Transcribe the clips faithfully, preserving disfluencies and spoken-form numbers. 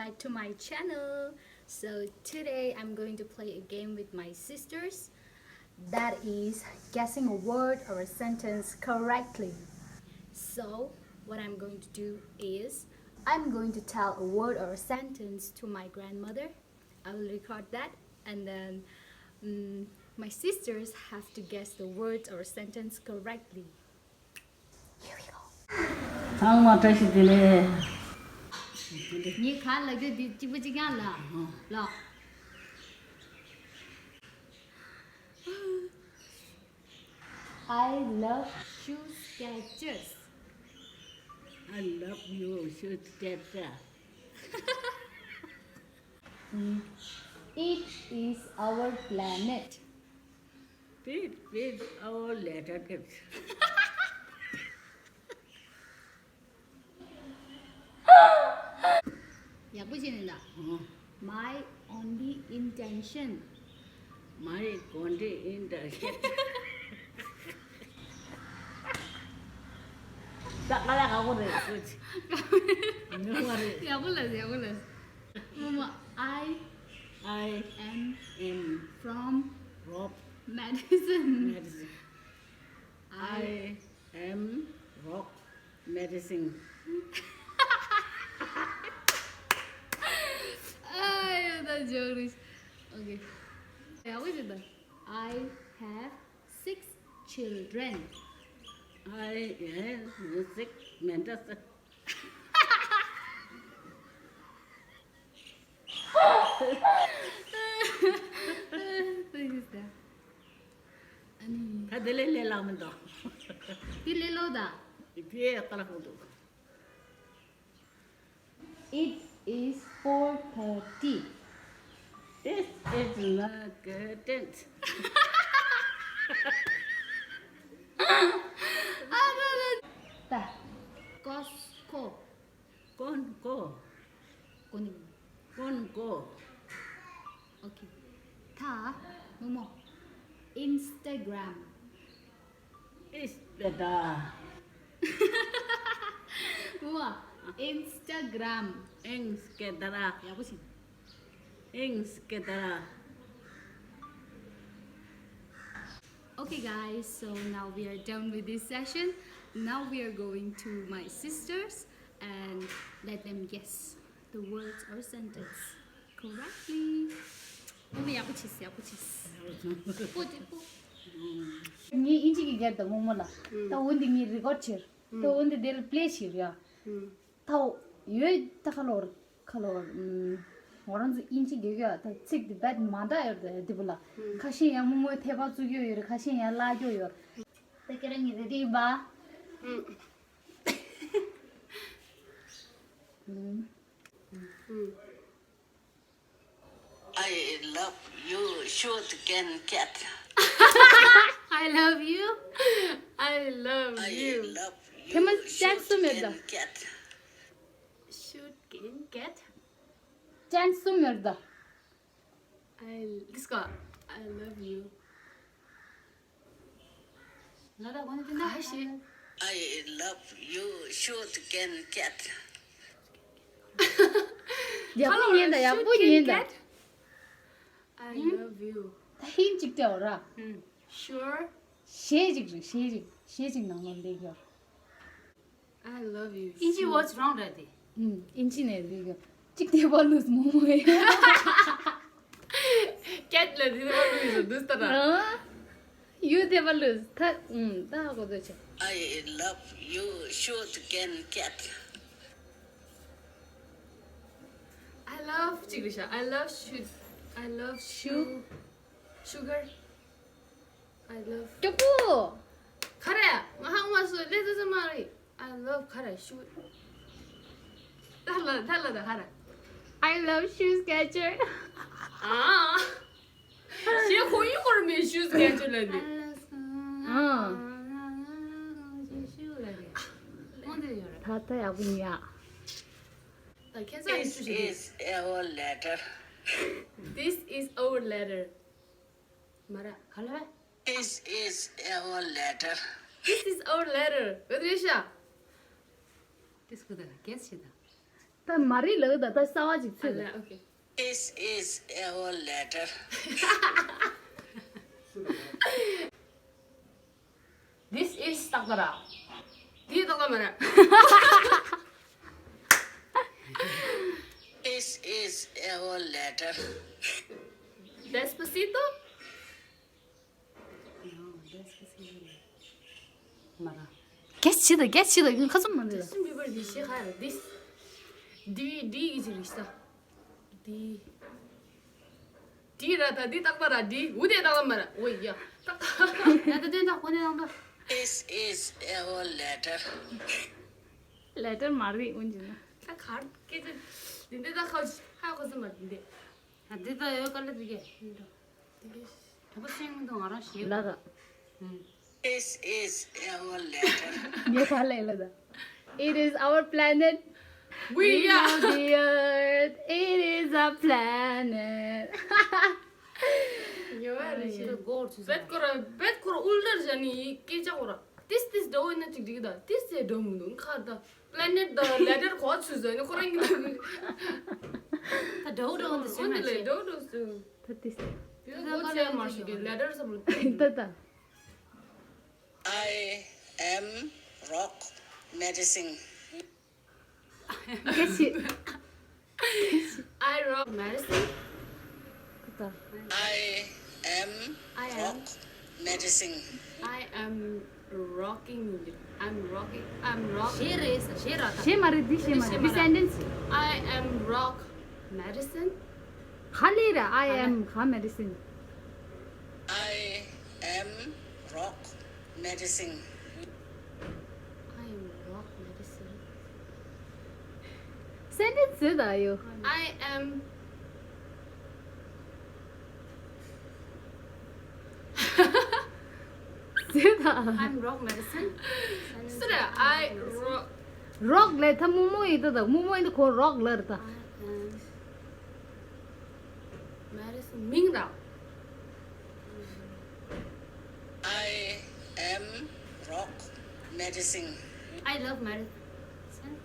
Back to my channel. So today I'm going to play a game with my sisters. That is guessing a word or a sentence correctly. So what I'm going to do is I'm going to tell a word or a sentence to my grandmother. I will record that, and then mm, my sisters have to guess the words or sentence correctly. Here we go. ཚང་མ་བཀྲ་ཤིས་བདེ་ལེགས། ངས་ག་ལབ་རྒྱུ་འདི་གཅིག་པ་གཅིག་རྐྱང་ལབ་ལ། I love shoe Skechers. I love you, shoe Skechers. It is our planet. Please, please, our letter. ཡག་པོ་བྱས་ནས་ལ། My only intention. My only intention. ད་ཀ་ལ་ག་གོ་རེད་ཟེར་གྱི། ཉོ་བ་རེད། ཡག་པོ་ལ་ཡག་པོ་ལ། མོ་མོ། I I am am from Rock Madison. Madison. I I am Rock Medicine. ཨ་ཡོད་ད་ཇོག་རེད། Okay. ཡག་པོ་བྱེད་ད། I have six children. I have six mentors. ད་དེ་ལས་ལས་ལག་མི་འདུག་དེ་ལས་ལོ་ད། དེ་ལས་ལག་མི་འདུག It is four thirty. This is not good. ད། Costco. Costco. ཀོན་ཀོ། ཀོན་ཀོ། Okay. ད། མོ་མོ། Instagram. Instagram. མོ་མོ། Instagram. Instagram. ཡག་པོ་བྱས། Instagram. Okay, guys, so now we are done with this session. Now we are going to my sisters and let them guess the words or sentence correctly. ཨོ་ཡག་པོ་བྱས། ཡག་པོ་བྱས། པོ་དེ་པོ། ངས་ཨིན་ཇི་གི་སྒེར་དང་མོ་མོ་ལ། ད་འོ་འདི་ངས་རི་ཀོཌ་བྱེད། ད་འོ་འདི་དེ་ལ་པླེ་བྱེད་ཡ། ད་ཡོད་ད་ཁ་ལོར་ཁ་ལོར། ང་རང་ཚོ་ཨིན་ཇི་རྒྱག་ཡ་ད་ཚིག་དེ་རྦད་མ་འདྲ་ཡོད་ད་དེ་བུ་ལ། ཁ་ཤས་ཡང་མོ་མོའི་ཐད་པ་བཙུགས་ཡོད་ཡོད་རེད། ཁ་ཤས་ཡང་བརླག་ཡོད་ཡོད། ད་ཁྱེད་རང་གི་རེ་ཌི་ཡིན་པ། I love you, shoot can cat. I love you. I love you. ཐེངས་མ་ཅན་གསུམ་ཡོད་ད། Shoot can cat. ཅན་གསུམ་ཡོད་ད། I, this got, I love you. ང་ལ་ཁོང་དེ་འདྲ་ཞིག I love you, shoot can cat. ཡག་པོ་ཉན་ད། ཡག་པོ་ཉན་ད། I love you. ད་ཧིན་ཅིག་སྤྲད་འོ་ར། Sure. གཞས་ཅིག་རེད། གཞས་ཅིག་གཞས་ཅིག་ནང་ལ་སླེབས་ཡོད། I love you. ཨིན་ཇི། What's wrong ར་དེ། ཨུམ། ཨིན་ཇི་ནས་རེད་ཡོད། གཅིག་དེ་བ་ལུས་མོ་མོ་ཡ། ཀེཊ་ལ་དེ་བ་ལུས་ལུས་ད་ར། ཡུ་དེ་བ་ལུས་ད། ཨུམ། ད་གོ་ཚོད་ཆེ། I love you, shoot can cat. I love ཅིག་རེད་ཤག I love shoot. I love shoe. Sugar. I love. ཀྱོག་པོ། ཁ་རེ། ང་ཧང་མ་སོ་ལེ་ཙི་ཙི་མ་རེད། I love ཁ་རེ་ཤུ། ད་ལ་ད་ལ་ད་ཁ་རེ། I love shoes catcher. ཨ། ཞེ་ཁོ་ཡུ་ཁོར་མེ་shoes catcher ལ་ནི། ཨ། ད་ད་ཡག་པོ་ཉོ་ཡ། ད་ཁྱེད་ཚོ་ཡིན་ཤུ་ཤུ། This is our letter. This is our letter. མ་ར་ག་ལ་བས། This is our letter. This is our letter. འོ་དེ་རེད་ཤག This གུ་ད་གེས་ཤི་ད། ད་མ་རེད་ལབ་ད། ད་གསར་བ་ཅིག་ཨ་ཚོད་ལ། ཨོ་ཁེ། This is our letter. This is རྟགས་པ་ར། འདི་རྟགས་པ་མ་ར། This is our letter. Despacito. མ་ར། གལ་ཆེ་ད། གལ་ཆེ་ད། ཁ་ཚུམ་མ་རེད། Justin Bieber འདི་ཤེས་ཁ་ར། This འདི་འདི་གི་ཅིག་རེད་ཤག་འདི། འདི་ར་ད། འདི་རྟགས་པ་ར། འདི་འུ་དེ་རྟགས་པ་མ་ར། འོ་ཡ། རྟགས། ཡ་ད་དེ་ད་ཁོ་ནས་རང་ད། This is our letter. Letter མ་རེད་འུན་ཅི་ན། ད་གར་སྐད་ཆ་འདི་འདི་ད་ཁ་ཧ་གོ་ས་མ་འདི་འདི། ཡ་འདི་ད་ཡོད་ག་ལ་འདི་གས། འདི་གས། དྲན་པ་སེང་མི་འདུག་ང་རང་ཞེས། ལ་ད། This is our letter. ངས་ད་ལས་ལ་ད། It is our planet. We are the earth. It is a planet. ཉོ་བ་རེད་ཤི། བེད་ཁོ་ར་བེད་ཁོ་ར་ཨུལ་ཏར་ཇ་ནི་སྐད་ཆ་ཁོ་ར་ཏིས་ཏིས་འདྲ་བོ་ཡིན་ན་ཅིག་འགྲིག་གི་ད། ཏིས་ཏིས་འདྲ་བོ་མི་འདུག་ཁ་ད་པི་ལེ་ནེ་ཊི་ད་ལེ་ཊར་གོ་ཚུལ་ཟ་ནི་ཁོ་རང་གི་ད་འདྲ་བོ་འདྲ་བོ་འདི་སུ་མ་ཆེ། འདྲ་བོ་འདྲ་བོ་སུ། ད་ཏིས་ཏིས། ཡོད་གོ་ཚེ་མ་ཞིག་གི་ལེ་ཊར་སམ་ལ། ད་ད། I am rock medicine. གལ་ཆེ། I rock medicine. ད། I am I am rock medicine. I am rocking. I'm rocking. I'm rock. ཞེས་རེད་ས། ཞེས་ར་ད། ཞེས་མ་རེད། འདི་ཞེས་མ་རེད། འདི་སེན་ཊེན་སི་རེད། I am rock medicine. ག་ལེ་ར། I am ག་མེ་ཌི་སིན། I am rock medicine. I am rock medicine. སེན་ཊེན་སི་བཟོས་ད་ཡོ། I am བཟོས་ད། I'm rock medicine. སུ་རེད། I rock. རོག་ལས་ད་མུ་མོ་ཡིན་ད། ད་མུ་མོ་ཡིན་ད་ཁོ་རོག་ལར་ད། I am མེ་ཌི་སིན་མིང་ར། I am rock medicine. I love medicine.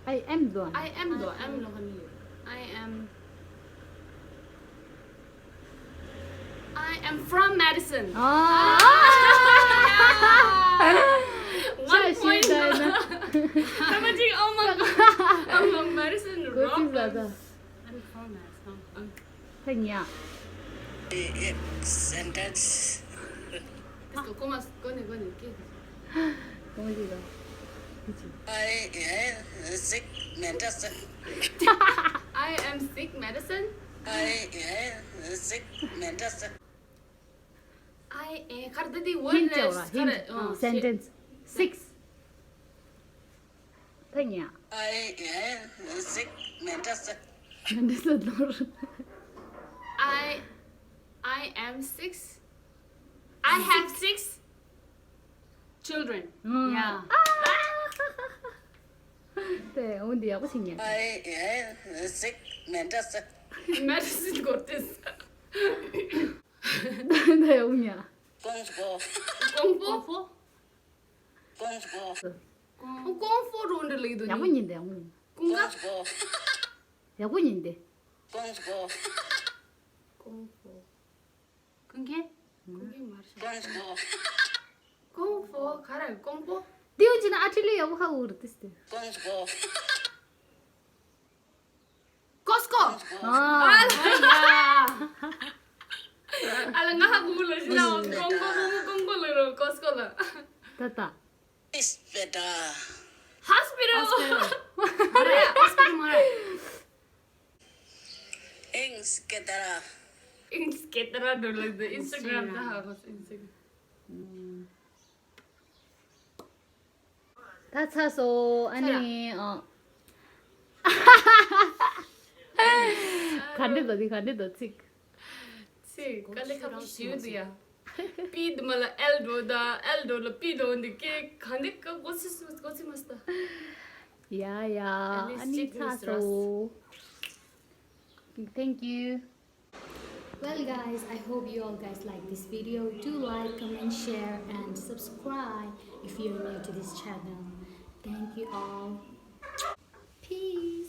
I am the. I am the. I am the. I am. I am from Madison. ཨ། One point. ད་མ་ཅིག Oh my god. I'm from Madison. Rock. I'm from Madison. ད་ཉ། Sentence. གོ་མ་གོ་ནས་གོ་ནས་སྐད། གོ་མ་ཅིག་ད། I am sick medicine. I am sick medicine. I am sick medicine. I am གར་ད་དེ་ཧིན་ཊི་ཅེ་བ། ཧིན་ཊི། སེན་ཊེན་སི། སིག་སི། ད་ཉ། I am sick medicine. མེ་ཌི་སིན་ལོར། I I am six. I have six children. Yeah. དེ་འོ་འདི་ཡག་པོ་ཞིག་ཉན། I am sick medicine. མེ་ཌི་སིན་གོ་ཏེས། དེ་འོ་ཉ། ཀོང་ཧྥོ། ཀོང་ཧྥོ། ཀོང་ཧྥོ། ཀོང་ཧྥོ་རོ་འདྲ་ལེགས་དོ། ཡག་པོ་ཉན་དེ། ཡག་པོ་ཉན། ཀོང་ཧྥོ། ཡག་པོ་ཉན་དེ། ཀོང་ཧྥོ། ཀོང་ཧྥོ། ཀུན་མཁྱེན། ཀུན་མཁྱེན་མ་རེད། ཀོང་ཧྥོ། ཀོང་ཧྥོ་ག་རེ། ཀོང་ཧྥོ། དེའུ་ཅི་ན་ཨ་ཁྲི་ལི་ཡག་པོ་ཧ་འུར་ཏིས་ཏེ། ཀོང་ཧྥོ། ཀོ་སི་ཀོ། ཨ། ཨ་ལ་ང་ཧ་གོ་ལ་ཤི་ན་ཀོང་ཀོ་མོ་མོ་ཀོང་ཀོ་ལ་རོ་ཀོ་སི་ཀོ་ལ། ད་ད། Hospital. Hospital. ཧོ་སི་པི་ཊལ་མ་རེད། ཨིང་སི་ཀེ་ཏ་ར། ཨིང་སི་ཀེ་ཏ་ར་འགྲོ་ལ་འདི་ཨིན་སི་ཊ་གྷ་རམ་ད་ཧ་གོ་སི་ཨིན་སི་ཊ་གྷ་རམ། ད་ཚར་སོང་། ཨ་ནི་ཨ། ག་འདྲ་འདུག་འདི་ག་འདྲ་འདུག་ཚིག་ཚིག་དཀའ་ལས་ཁག་པོ་ཞེ་པོ་འདུག་ཡ། པི་འདི་མ་ལ་ཨེལ་འགྲོ་ད་ཨེལ་འགྲོ་ལ་པི་འགྲོ་འདི་སྐད་ག་འདི་ཀ་གོ་ཚི་སུ་གོ་ཚི་མ་སྟ། ཡ་ཡ། ཨ་ནི་ཨ་ནི་ཚར་སོང་། Thank you. Well, guys, I hope you all guys like this video. Do like, comment, share, and subscribe if you're new to this channel. Thank you all. Peace.